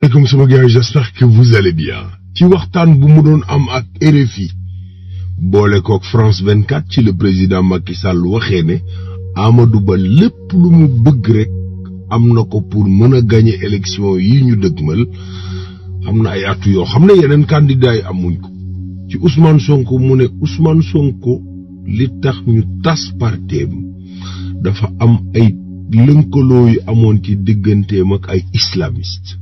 Et comme sama gars, j'espère que vous allez bien. ci waxtaan bu mu doon am ak RFI boole kook France 24 ci le président Macky Sall waxee ne Amadou Ba lépp lu mu bëgg rek am na ko pour mën a gagner élection yi ñu dëgmal am na ay atu yoo xam ne yeneen candidat yi amuñ ko ci Ousmane Sonko mu ne Ousmane Sonko li tax ñu tas parteem dafa am ay lënkaloo yu amoon ci digganteem ak ay islamiste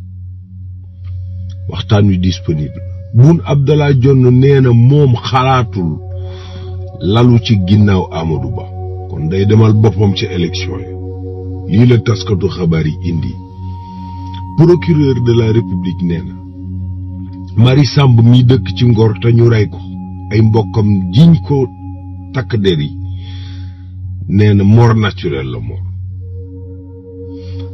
waxtaan wi disponible Boun Abdallah Dionne nee na moom xalaatul lalu ci ginnaaw Amadou Ba kon day demal boppam ci élection yi lii la taskatu xabaar yi indi procureur de la république nee na Marie Samb mi dëkk ci Ngor te ñu rey ko ay mbokkam jiñ ko takk der yi nee na mort naturelle la mort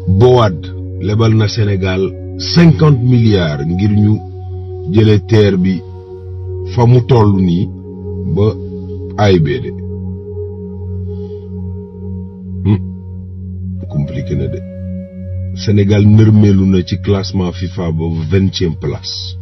Boad lebal na Sénégal 50 milliards ngir ñu jële terre bi fa mu toll nii ba AIBD compliqué na de Sénégal nërmeelu na ci classement FIFA ba 20e place